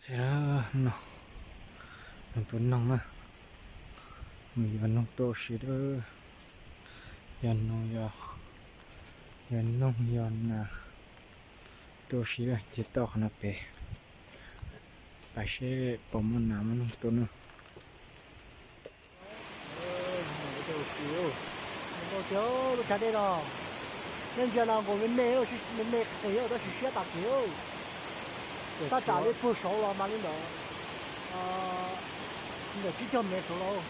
Ces no, noog tua noog na, mus yos noog tuaj ua si lawm. Yos noog, yos noog yos nas tuaj ua si lawm, ces toj qhov no pem, pais seb puas muaj nas muaj noog tua na. Zoo nkauj tiag, lub tshav dej no, nej ntsia no nkaus me me, me me qis, tab sis siab tas kev. Tab tsam li puag saud los mas li ntawd, li ntawm tsib caug mev saud los.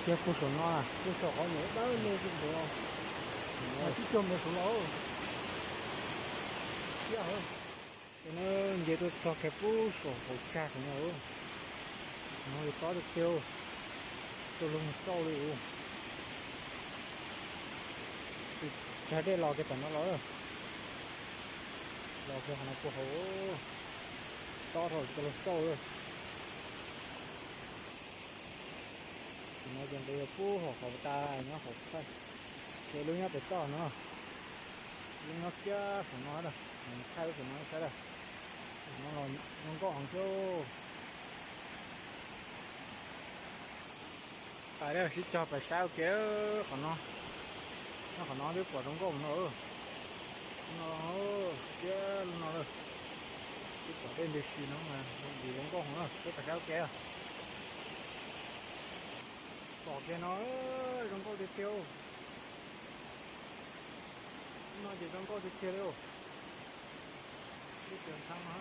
Tiag, puag saum no, puag saum qhov nyuam dawb me ntawd, tsib caug mev saud los. Siab heev. Ces no nce tuaj txog kiag puag saum hauv tsag saum no, no yog tob tiag tiag, tuaj lug xauj li. Tsag dej los kiag tom no los, los kiag qhov no puag hauv, tob dhau tsis tau lug xauj li. Ces no ces nqis puag hauv qhov tas nyob hauv thaij, ces lub nyob pem toj no, lub nyob kiag saum no, thaij lub saum no saib lawm. Saum no los zoo nkauj heev thiab. Pais sib cog pais saib ua ke qhov no, nyob qhov no twb pom zoo nkauj no, no siab no lawm. Twb pom dej ntws si no, zoo nkauj heev na, peb pais saib ua ke. Pom kiag no, zoo nkauj tiag tiag. No ces zoo nkauj tiag tiag li. Ib tug ntxhab no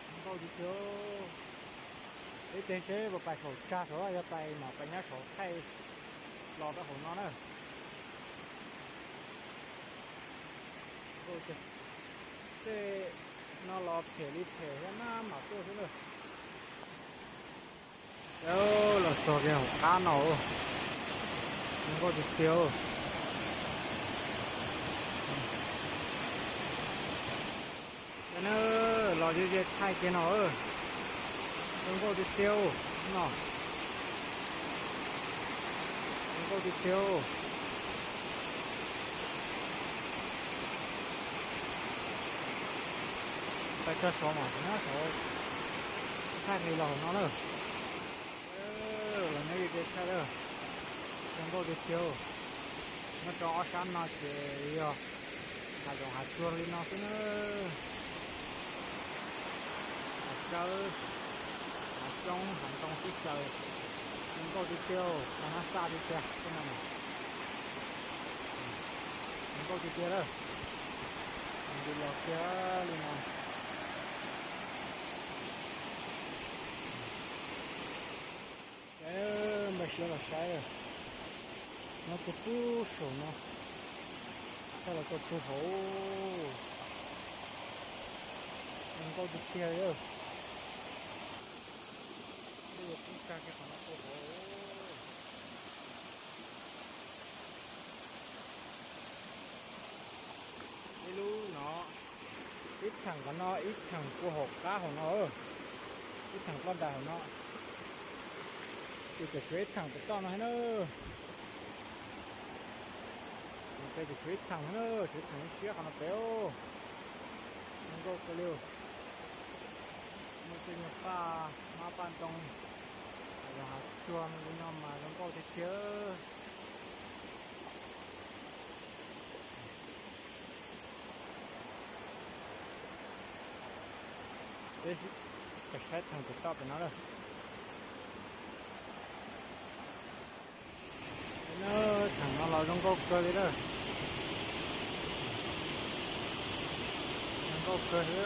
zoo nkauj tiag tiag. Ib teg seb puas pais saum tsag saud, yog pais mam pais nyob saud thaij los rau hauv no na. Tej no los phem li phem thiab, maj mam tuaj xwb na. Los txog kiag hauv qab no, zoo nkauj tiag tiag. Los ze ze thaij kiag no, zoo nkauj tiag tiag no, zoo nkauj tiag tiag. Pais txog saud mas nyob saud, thaij nqis los hauv no na. Los nyob ze ze thaij lawm, zoo nkauj tiag tiag. Nyob rau ob sab no ces yog hav zoov hav tsuag li no xwb na. Hav tsawb, hav xyoob hav ntoo xwb xyaw, zoo nkauj tiag tiag, hav nab xaj tiag tiag xwb no. Zoo nkauj tiag tiag lawm, nqis los kiag li no. Npaj siab los saib, nyob puag puag saum no, thaij los txog puag hauv, zoo nkauj tiag tiag li. Ib lub tub tag kiag qhov no puag hauv. Ib lub no, ib theem qhov no, ib theem puag hauv qab hauv no, ib theem ploj ntais hauv no. Ces tseem tshuav ib theem pem toj no thiab na. Pem tseem tshuav ib theem thiab na, tshuav ib theem siab qhov no pem. Zoo nkauj kawg li. Muaj tej nyuag paj hmab paj ntoo, hav zoov hav tsuag li no mas zoo nkauj tiag tiag. Peb saib theem pem toj pem no lawm. Theem no los zoo nkauj kawg li lawm. Zoo nkauj kawg li.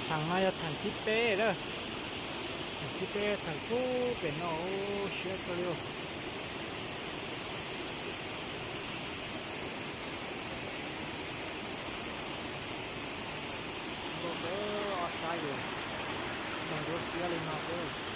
Theem no yog theem thib peb lawm. Theem thib peb, theem kub pem no, siab kawg li. Nkauj kawg, ob sab yus, neeg lub siab li no xwb.